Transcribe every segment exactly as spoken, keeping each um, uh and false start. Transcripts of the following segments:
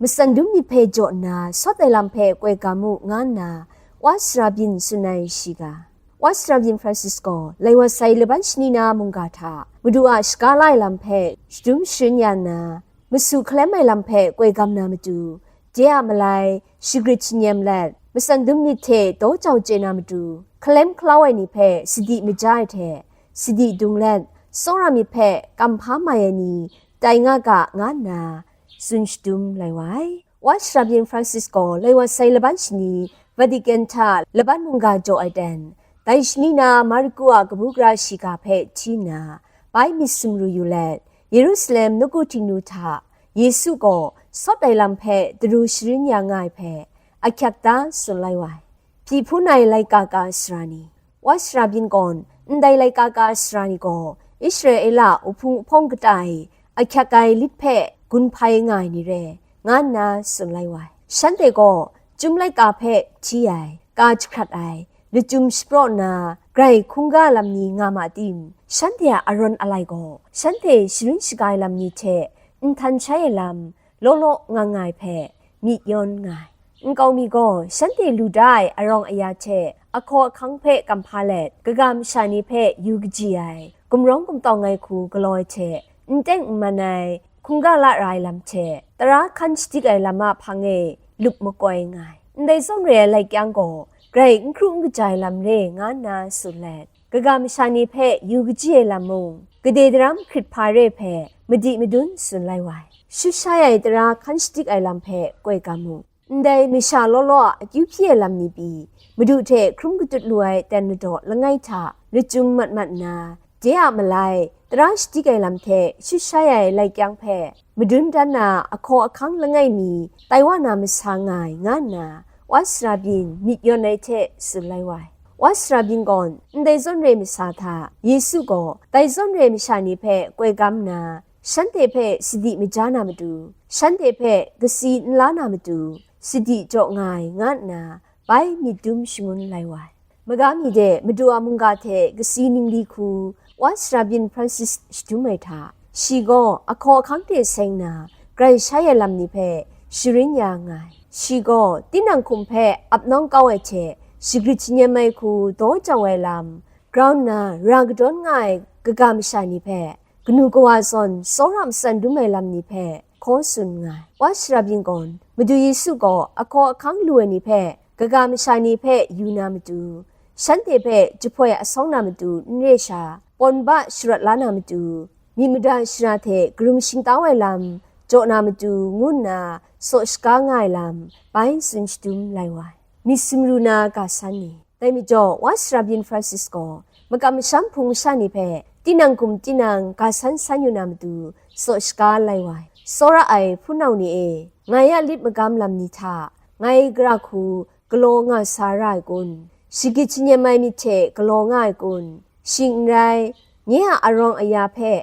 matsan dum myit hpe jaw nna sawt ai lam hpe koi ga mu, nga nna wa sara byin tsun ai shiga. Wa sara byin Francis gaw lai wa sai laban shani na mungga hta Madu a shaga la ai lam hpe shadum sharin ya nna, masu hkalem ai lam hpe koi gam na matu, de a malai shagrit shanyem let, matsan dum myit hte daw jau chye na matu, hkalem hkalau ai ni hpe sadi maja ai hte, sadi dung let, tsawra myit hpe kam hpa mai ai ni tai nga ga, nga nna tsun shadum lai wa ai. Wa sara byin Francis gaw lai wa sai laban shani Vatican hta laban mungga jaw ai ten, dai shani na Mariku a kabu gara shiga hpe hti nna, bai myit sumru yu let, Yerusalem nawku Htingnu hta Yesu gaw sawt ai lam hpe daru sharin ya nga ai hpe ahkyak da tsun lai wa ai. Hpyi hpun ai laika ka sara ni, wa sara byin gawn ndai laika ka sara ni gaw Israela uhpung uhpawng kata e ahkyak ai lit hpe gun hpai nga ai ni re, nga nna tsun lai wa ai. Shanhte gaw chyum laika hpe hti ai, ka jahkrat ai, lachyum shapraw nna grai hkungga lam ni nga ma tim, shanhte a arawn alai gaw shanhte sharin shaga ai lam ni hte nhtan shai ai lam law law nga nga ai hpe myit yawn nga ai. Nkau mi gaw shanhte lu da ai arawng aya hte ahkaw ahkang hpe kam hpa let, kaga masha ni hpe yu kaji ai, gumrawng gumtawng ai hku galaw ai hte, n teng n man ai hkungga la ra ai lam hte, tara hkan shadik ai lam a hpang e lup makoi nga ai. Ndai zawn re ai lai kyang gaw, grai n hkru n kaja ai lam re nga nna tsun let, kaga masha ni hpe yu kaji ai lam mung, gade daram hkrit hpa re hpe madi madun tsun lai wa ai. Shut shai ai tara hkan shadik ai lam hpe koi ga mu. Ndai masha law law a akyu hpyi ai lam ni pyi, Madu hte hkrum katut lu ai ten ladaw langai hta lachyum mat mat nna, de a malai tara shadik ai lam hte shut shai ai lai kyang hpe madun dan na ahkaw ahkang langai mi tai wa na masa nga ai, nga nna wa sara byin myit yawn ai hte tsun lai wa ai. Wa sara byin gawn ndai zawn re masa hta Yesu gaw dai zawn re masha ni hpe koi gam nna, shanhte hpe sadi maja na matu, shanhte hpe kasi n la na matu, sadi jaw nga ai, nga nna bai myit dum shangun lai wa ai. Maga mi de Madu a mungga hte kasi ningli hku wa sara byin Francis shadum ai hta, shi gaw ahkaw ahkang hte seng na grai shai ai lam ni hpe sharin ya nga ai. Shi gaw tinang hkum hpe ap nawng kau ai hte shagrit shanyem ai hku daw jau ai lam grau nna ra kadawn nga ai kaga masha ni hpe, kanu kawa zawn tsawra matsan dum ai lam ni hpe hkaw tsun nga ai. Wa sara byin gawn, Madu Yesu gaw ahkaw ahkang lu ai ni hpe, kaga masha ni hpe yu na matu, shanhte hpe jahpoi asawng na matu n re sha, pawn ba sharawt la na matu, myit mada shara hte karum shingtau ai lam jaw na matu, ngu nna saw shaga nga ai lam bai tsun shadum lai wa ai. Myit sumru na ga san ni. Dai majaw, wa sara byin Francis gaw makam masham hpung masha ni hpe tinang hkum tinang ga san san yu na matu saw shaga lai wa ai. Tsawra ai hpunau ni e, ngai a lit magam lam ni hta ngai gara hku galaw nga sa ra ai kun? Shagrit shanyem ai myit hte galaw nga ai kun? Shing n rai, nye a arawng aya hpe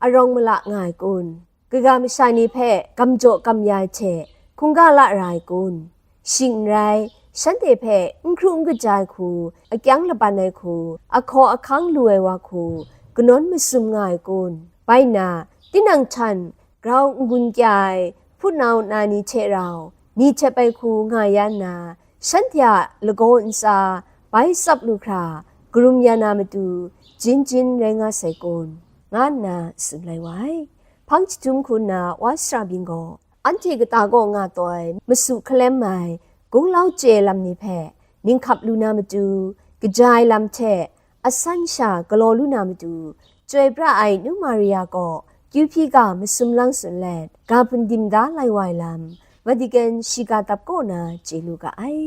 arawng mala nga ai kun? Kaga masha ni hpe gam jaw gam ya ai hte hkungga la ra ai kun? Shing n rai, shanhte hpe n hkru n kaja ai hku, akyang laban ai hku, ahkaw ahkang lu ai wa hku, kanawn masum nga ai kun? Bai nna, tinang htan grau n-gun kya ai hpunau na ni hte rau ni htep ai hku nga ya nna, shanhte a lagaw ntsa bai tsap lu hkra karum ya na matu jin jin rai nga sai kun? Nga nna tsun lai wa ai. Hpang jahtum hku nna wa sara byin gaw, anhte kata kaw nga taw ai masu hkalem ai gunglau chye lam ni hpe ninghkap lu na matu, kaja ai lam hte asan sha galaw lu na matu, chyoi pra ai Nu Maria kaw kyu hpyi ga masum lang tsun let, ga hpun dim da lai wa ai lam, Vatican shiga dap kaw na chye lu ga ai.